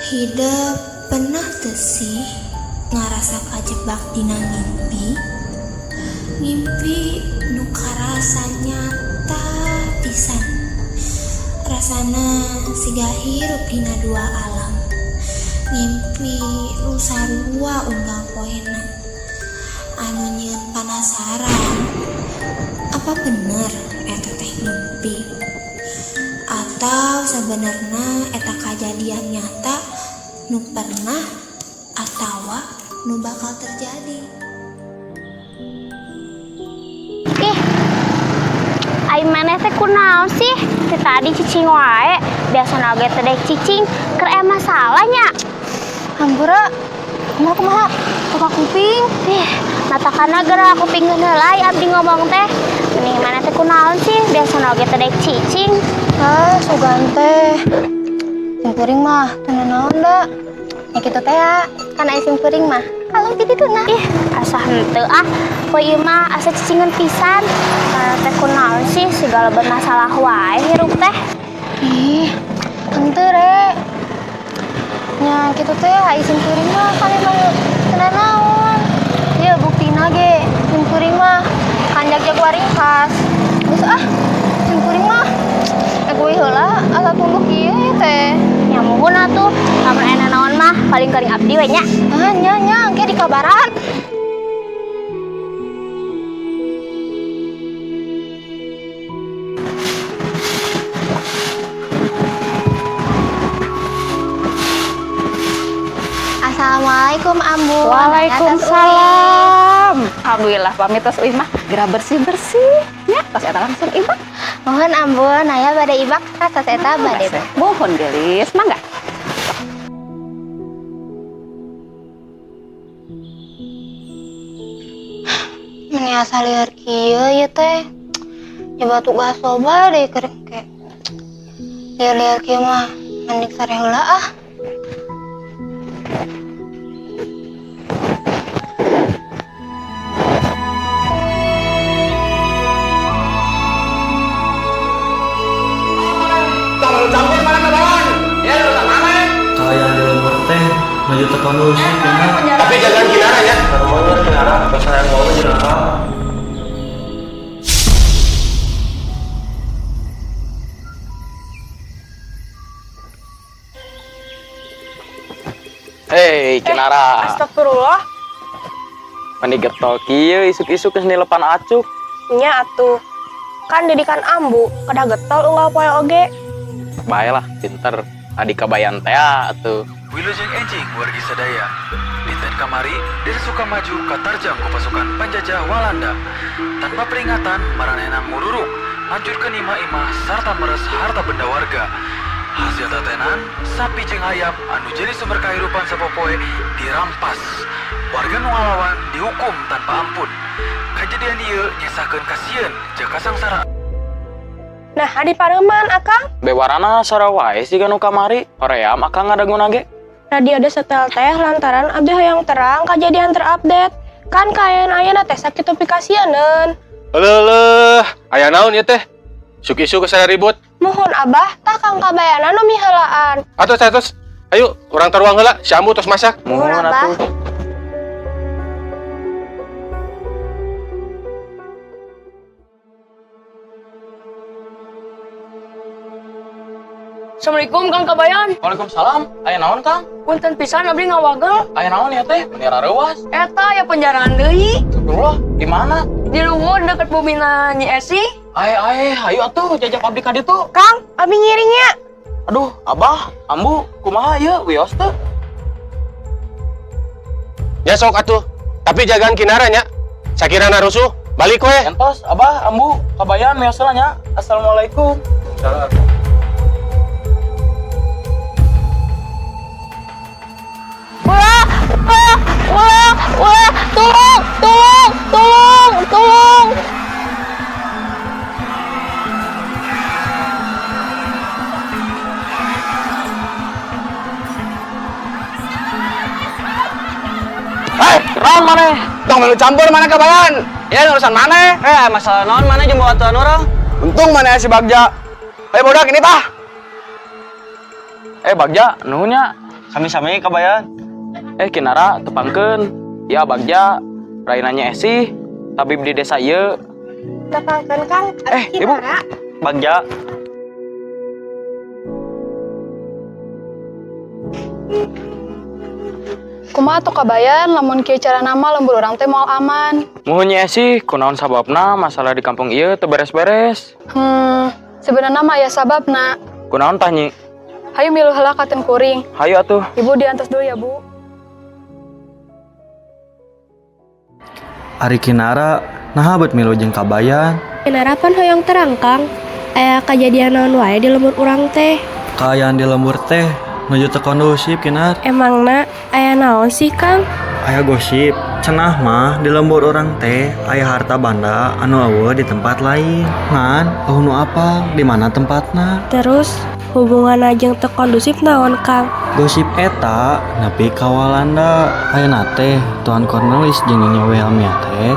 Hidep pernah teu sih ngarasa kajebak dina ngimpi? Ngimpi nu karasa nyata pisan. Rasana siga hirup dina dua alam. Ngimpi nu sarua unggal poena. Anu nyieun panasaran, apa bener eta teh ngimpi? Atau sabenerna eta kajadian nyata nu pernah atawa nu bakal terjadi? Ih, ai maneh teh kunaon sih? Ti tadi cicing wae. Biasana oge teu daek cicing, keur aya masalah nya. Hampura, kumaha kumaha? Buka kuping. Ih, matakana geura kupingkeun heula ai abdi ngomong teh. Mending maneh teh kunaon sih? Biasana oge teu daek cicing. Ah, sugan teh. Sim kuring mah teu nanaon da. Ya kitu teh ya, kan ai sim kuring mah. Kalau ti dituna. Ih, asa henteu ah. Poe ieu mah asa cicingeun pisan. Maneh teh kunaon sih segala bermasalah wae hirup teh. Ih, henteu re. Nya kitu teh ai sim kuring mah kan emang teu nanaon. Ya buktina ge sim kuring mah kan jag-jag waringkas. Geus ah, sim kuring mah euy heula asa tunduh kieu ya teh. Ya muhun atuh, lamun aya nanaon mah paling karing abdi we nya. Ah, nya nya engke dikabaran. Assalamualaikum, Ambu. Waalaikumsalam. Alhamdulillah pamit tos uih mah geura bersih-bersih. Nya, tos eta langsung ibak. Mohon, Ambu, naya bade ibak tos eta bade. Mohon, geulis, mangga. Meni asa lieur kieu ieu teh. Nyoba tugas loba deui keur engke. Lieur-lieur kieu mah mending sare heula ah. Kaayaan di lembur teh nuju teu kondusif ya. Tapi jagaan Kinara ya. Karunya Kinara, pas sayang mau jeung akang. Hei, Kinara. Astagfirullah. Mani getol kieu isuk-isuk geus nilepan acuk. Nya atuh. Kan didikan ambu, kedah getol unggal poe oge. Bae lah, pinter. Adi kabayan teh atuh. Wilujeng enjing wargi sadaya. Dinten kamari, Desa Sukamaju katarjang ku pasukan penjajah Walanda. Tanpa peringatan, maranehna ngururuk, ngancurkeun imah-imah sarta meres harta benda warga. Hasil tatenan, sapi jeung hayam anu jadi sumber kahirupan sapopoe dirampas. Warga nu ngalawan dihukum tanpa ampun. Kajadian ieu nyesahkeun kasieun jeung kasangsaraan. Nah, adi pareuman, Akang. Bewarana sora wae siga nu kamari. Hoream akang ngadanguna ge. Radio disetel teh lantaran abdi hayang terang kajadian terupdate. Kan kaayaan ayeuna teh sakitu pikasieun. Eleuh eleuh, aya naon ieu teh? Isuk-isuk saya ribut. Muhun, Abah, tah Kang Kabayana nu miheulaan. Atos atos. Ayo, urang taruang heula, si Ambu tos masak. Muhun Abah. atuh. Assalamualaikum, Kang Kabayan. Waalaikumsalam. Aya naon, Kang? Punten pisan abdi ngawagel. Aya naon ya teh? Meni rareuwas. Eta ya penjaraan deui. Astagfirullah, di mana? Di luhur deket bumina Nyi Esi. Ae ae, hayu atuh jajak abdi ka ditu. Kang, abdi ngiringnya. Aduh, Abah, Ambu, kumaha ieu wios teu? Ya sok atuh. Tapi jagaan Kinara nya. Sakirana rusuh, balik we. Entos, Abah, Ambu, kabayan wios heula nya. Assalamualaikum. Ulah, ulah, ulah, ulah, tolong, tolong, tolong, tolong. Hei, naon maneh? Tong melu campur maneh kabayan. Ya urusan maneh. Eh, masalah naon maneh jeung bawatuan urang? Untung maneh si Bagja. Ayo bodak ini tah. Eh, Bagja, nuhun nya. Sami-sami, Kabayan. Eh, Kinara, tepangkeun. Ya, Bagja, raina Nyi Esi, tabib di desa ieu. Tepangkeun, Kang. Eh, Ibu. Bagja. Kumaha tuh, Kabayan, lamun kieu carana mah lembur urang teh moal aman. Muhun, Nyi Esi, kunaon sababna masalah di kampung ieu teu beres-beres? Sebenarnya mah aya sababna. Kunaon tah, Nyi? Hayu milu heula ka kuring. Hayu atuh. Ibu diantos dulu ya, Bu. Ari Kinara, naha bet milu jeung Kabayan? Kinara pan hoyong terang, Kang. Aya kejadian naon wae di lembur urang teh? Kaayaan di lembur teh nuju teu kondusif, Kinar. Emangna aya naon sih, Kang? Aya gosip, cenah mah di lembur urang teh aya harta banda anu euweuh di tempat lain. Ngan, euweuh nu apal di mana tempatna. Terus hubungan jeung teu kondusif naon, Kang? Gosip eta nepi ka Walanda. Ayeuna teh Tuan Cornelis jeung Nyonya Wilhelmina teh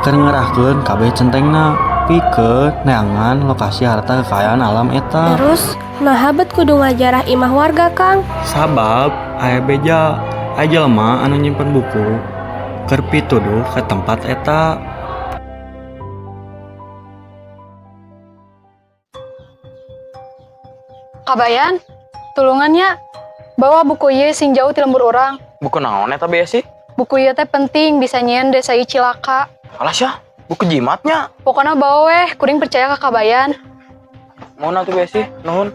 keur ngerahkeun kabeh centengna pikeun neangan lokasi harta kekayaan alam eta. Terus naha bet kudu ngajarah imah warga, Kang? Sabab aya beja, aya jelema anu nyimpen buku keur pituduh ke tempat eta. Kabayan, tulungan nya. Bawa buku ieu sing jauh ti lembur urang. Buku naon eta, Bi Esi? Buku ieu teh penting, bisa nyieun desa ieu cilaka. Alah sia, buku jimatnya. Pokoknya bawa weh, kuring percaya ka Kabayan. Muhun atuh, Bi Esi, nuhun.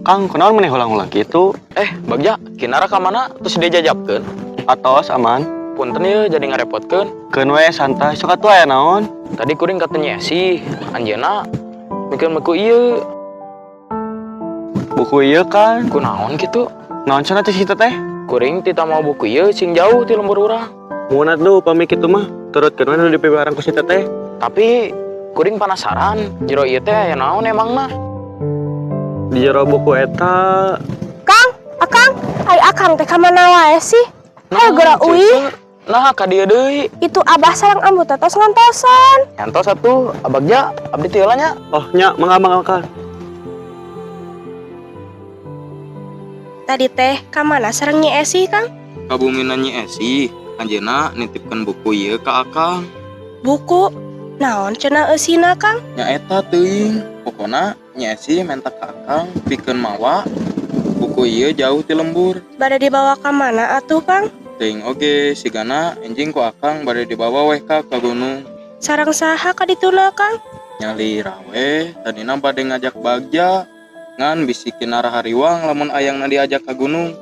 Kang, kunaon maneh ulang-ulang gitu? Eh, Bagja, Kinara ka mana? Terus dia jajabkeun. Atos aman. Punten ye jadi ngarepotkeun. Keun we, santai. Sok atuh, aya naon? Tadi kuring kata Nyi Esi, anjeunna mikeun buku ieu. Buku ieu kan. Kunaon kitu? Naon cenah teh kitu teh? Kuring tita mawa buku ieu sing jauh ti lembur urang. Muhun atuh, upami kitu mah. Turutkeun we nu dipiwarang ku si teteh. Tapi kuring penasaran, jero ieu teh aya naon emangna? Di jero buku eta. Kang, Akang, ai Akang teh ka mana wae sih? Hayo geura uih. Nah, ka dieu deui. Itu Abah sareng Ambu teh tos ngantosan. Ngantos atuh, Abagja, abdi ti heula nya. Oh nya, mangga mangga, Kang. Tadi teh ka mana sareng Nyi Esi, Kang? Ka bumina Nyi Esi, anjeunna nitipkeun buku ieu ka Akang. Buku naon cenah eusina, Kang? Nya eta teuing, pokona Nyi Esi menta ka Akang pikeun mawa buku ieu jauh ti lembur. Bade dibawa ka mana atuh, Kang? Teuing oge, sigana enjing ku Akang bade dibawa weh ka gunung. Sareng saha ka dituna, Kang? Nyalira weh, tadina bade ngajak Bagja. Ngan bisi Kinara hariwang lamun ayangna diajak ka gunung.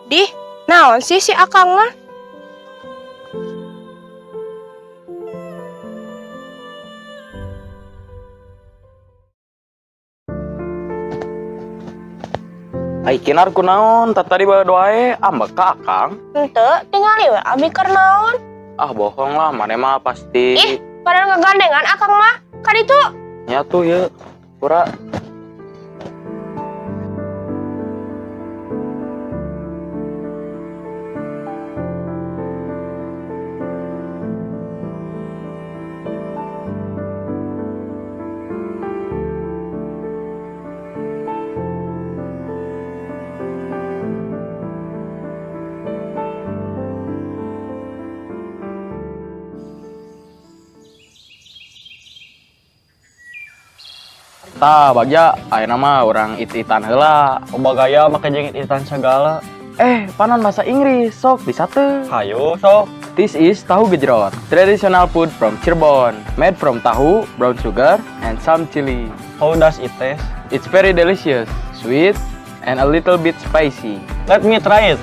Dih, naon sih si Akang mah? Ai Kinar kunaon, tadi bae wae ambek ka Akang. Henteu, tingali we abi keur naon? Ah, bohong lah, maneh mah pasti. Ih, padahal ngegandengan Akang mah. Ka ditu. Nya tuh ye, pura. Tah, Bagja, ayeuna mah urang it-itan heula. Loba gaya make jeung it-itan segala. Eh, panon bahasa Inggris, sok bisa teu? Hayo sok. This is tahu gejrot, traditional food from Cirebon, made from tahu, brown sugar, and some chili. How does it taste? It's very delicious, sweet, and a little bit spicy. Let me try it.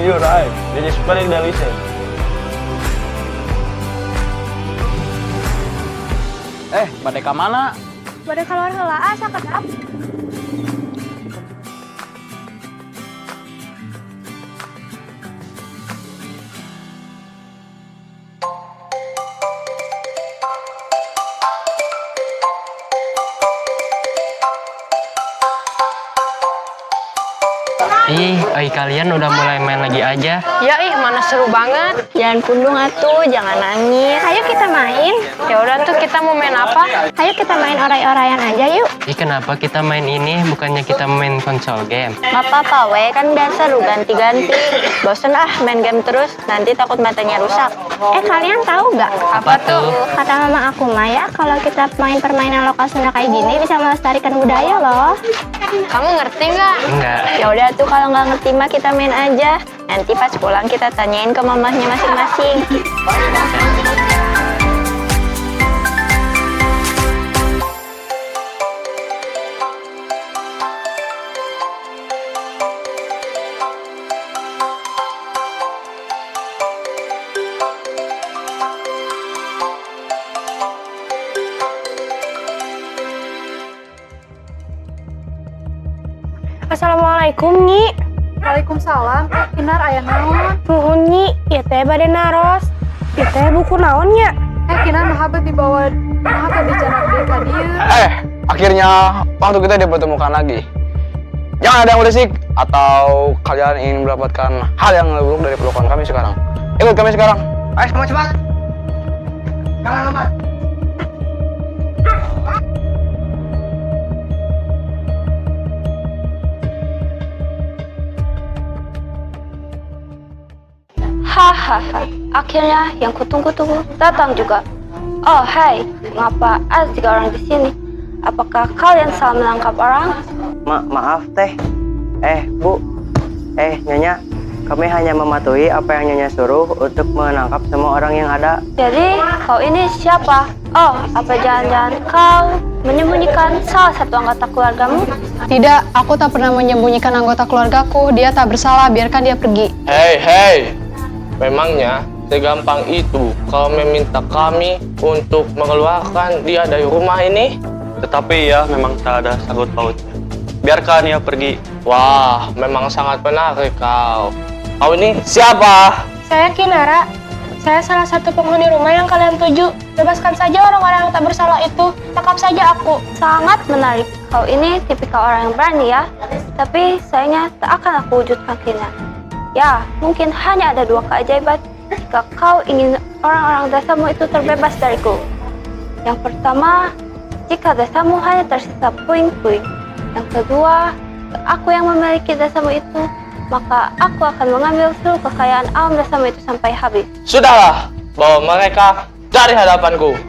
You're right. This is very delicious. Eh, bade ka mana? Bade keluar heula ah, sakedap. Ai kalian udah mulai main lagi aja. Ya ih, mana seru banget. Jangan pundung atuh, jangan nangis. Ayo kita main. Ya udah tuh, kita mau main apa? Ayo kita main oray-orayan aja yuk. Ih, kenapa kita main ini bukannya kita main konsol game? Gak apa-apa we, kan biar seru ganti-ganti. Bosen ah main game terus, nanti takut matanya rusak. Eh, kalian tahu nggak? Apa tuh? Kata mama aku mah ya, kalau kita main permainan lokal Sunda kayak gini bisa melestarikan budaya loh. Kamu ngerti nggak? Enggak. Ya udah tuh, kalau nggak ngerti mah kita main aja. Nanti pas pulang kita tanyain ke mamahnya masing-masing. Assalamualaikum, Nyi. Waalaikumsalam. Eh, Kinar, aya naon? Nuhun, Nyi, ieu teh bade naros. Ieu teh buku naon nya? Eh, Kinar, naha bet dibawa, naha bet dicandak deui ka dieu? Eh, akhirnya waktu kita dipertemukan lagi. Jangan ada yang berisik atau kalian ingin mendapatkan hal yang lebih buruk dari perlakuan kami sekarang. Ikut kami sekarang. Ayo semua cepat. Jangan lambat. Hahaha, akhirnya yang kutunggu-tunggu datang juga. Oh, hai, mengapa ada tiga orang di sini? Apakah kalian salah menangkap orang? Maaf teh. Eh, Bu. Eh, Nyonya. Kami hanya mematuhi apa yang Nyonya suruh untuk menangkap semua orang yang ada. Jadi, kau ini siapa? Oh, apa jangan-jangan kau menyembunyikan salah satu anggota keluargamu? Tidak, aku tak pernah menyembunyikan anggota keluargaku. Dia tak bersalah, biarkan dia pergi. Hei, hei. Memangnya segampang itu kau meminta kami untuk mengeluarkan dia dari rumah ini? Tetapi ya memang tak ada sangkut pautnya. Biarkan ia pergi. Wah, memang sangat menarik kau. Kau ini siapa? Saya Kinara. Saya salah satu penghuni rumah yang kalian tuju. Bebaskan saja orang-orang yang tak bersalah itu. Tangkap saja aku. Sangat menarik. Kau ini tipikal orang yang berani ya. Tapi sayangnya tak akan aku wujudkan, Kina. Ya, mungkin hanya ada dua keajaiban jika kau ingin orang-orang desamu itu terbebas dariku. Yang pertama, jika desamu hanya tersisa puing-puing. Yang kedua, jika aku yang memiliki desamu itu, maka aku akan mengambil seluruh kekayaan alam desamu itu sampai habis. Sudahlah, bawa mereka dari hadapanku.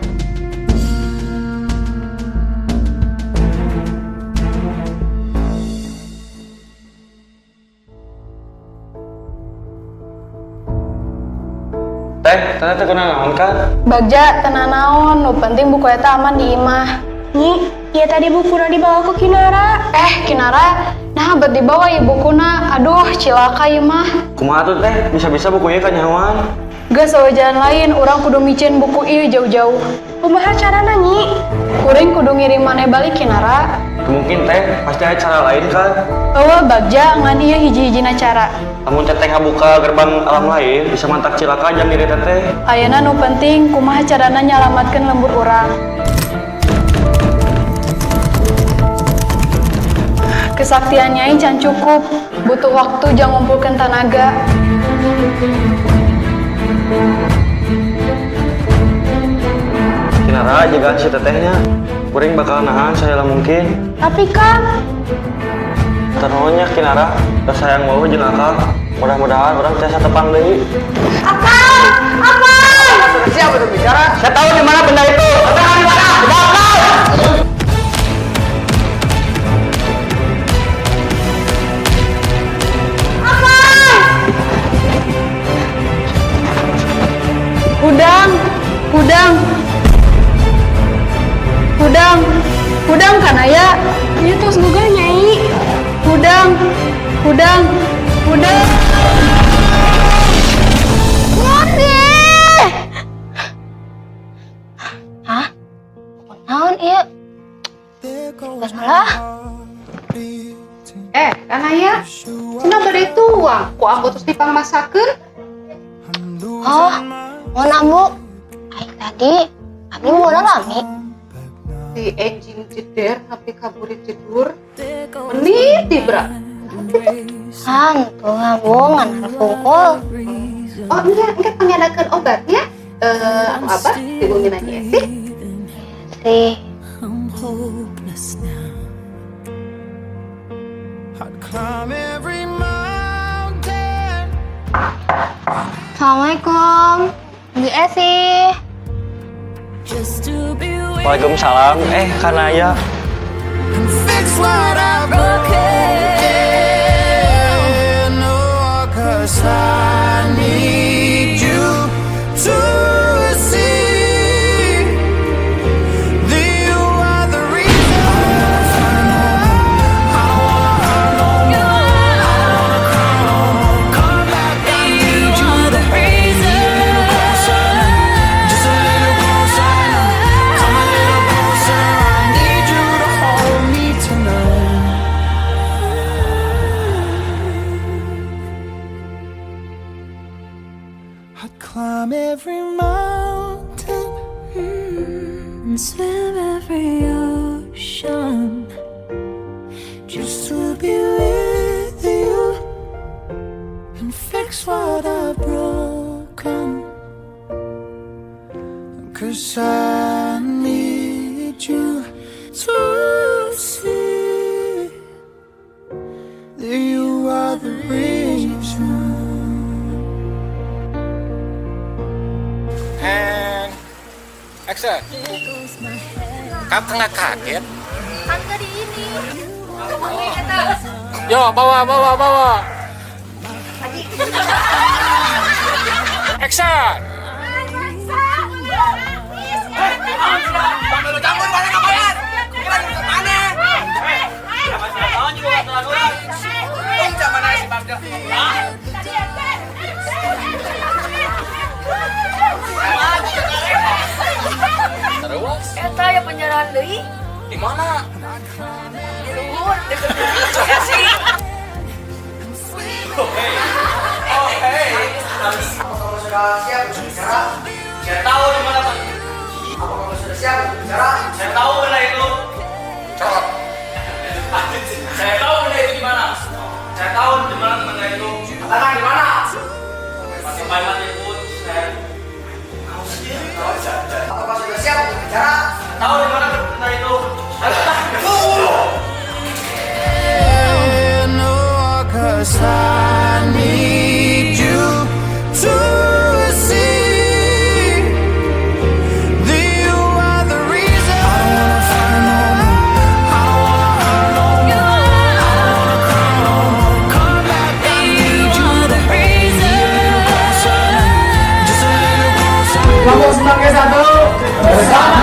Teh, teteh teh kunaon kan? Bagja, teu nanaon, nu penting buku eta aman di imah. Nyi, ieu tadi bukuna dibawa ku Kinara. Eh, Kinara, naha bet dibawa ieu bukuna. Aduh, cilaka ieu mah. Kumaha tuh teh? Bisa-bisa bukunya kanyahoan. Geus euweuh jalan lain, urang kudu miceun buku ieu jauh-jauh. Kumaha carana, Nyi? Kuring kudu ngirim maneh balik, Kinara. Mungkin teh, pasti ada cara lain kan? Euweuh, Bagja, ngan ieu hiji-hijina cara. Lamun teteh ngabuka gerbang alam lain, bisa mantak cilaka jang diri teteh. Ayeuna nu penting kumaha carana nyalamatkeun lembur urang. Kesaktian Nyai can cukup, butuh waktu jang ngumpulkeun tanaga. Kinara, jagaan si tetehnya. Kuring bakal nahan saya mungkin. Tapi Kang, Ternuhunnya Kinara, terus sayang wau jeung akang. Mudah-mudahan urang tiasa tepang deui. Akang! Akang! Sudah siap untuk bicara? Saya tahu di mana benda itu. Katakan di mana? Di belakang. Hudang, hudang, hudang, hudang kan aya? Ieu tos gugur, Nyai. Hudang, hudang, hudang. Hah? Naon ieu? Geus malah. Eh, kan aya? Cenah bade tuang, ku ambu terus dipangmasakeun. Oh, mau ambu. Ai tadi abdi mau lami. Ti enjing jeder nepi ka burit jedur. Menit tibra. Hantu ngabongan hungkul. Oh iya, engke pangnyandakkeun obatnya. Eh, aku apa? Hubungin aja sih. Sih. I'm hopeless now. I'd climb every mountain. Assalamualaikum. Bu Esi. Just to be with Waalaikumsalam. Eh, Kanaya. And fix what I've broken. Oh, 'cause I need you to see that you are the reason. I don't wanna hurt no more. I don't wanna cry no more. Come back, I need you to hold me a little closer. Just a little closer now. Come a little closer. I need you to hold me tonight. I'd climb every mountain And swim every ocean just to be with you and fix what I've broken. 'Cause I need you to see that you are the reason. And action. Kamu nggak kaget? Kan tadi ini. Yo, bawa, bawa, bawa. Action. Campur mana ngapain? Mana? Mana si Bagja? Terus? Eta ya penjarahan deui. Di mana? Di luhur deket sih. Oh, hey. Apa kamu sudah siap untuk bicara? Saya tahu di mana, Pak. Apa kamu sudah siap untuk bicara? Saya tahu benda itu. Corot. Saya tahu benda itu di mana. Saya tahu di mana benda itu. Katakan di mana? Pakai mati pun saya. Apa kamu sudah siap untuk bicara? Tahu di mana benda itu. No, 'cause I need you to see that you are the reason. I don't wanna fight no more. I don't wanna hurt no more. I don't wanna cry no more. Come back, I need you to hold me a little closer. Just a little closer. Kelompok sebagai satu bersama.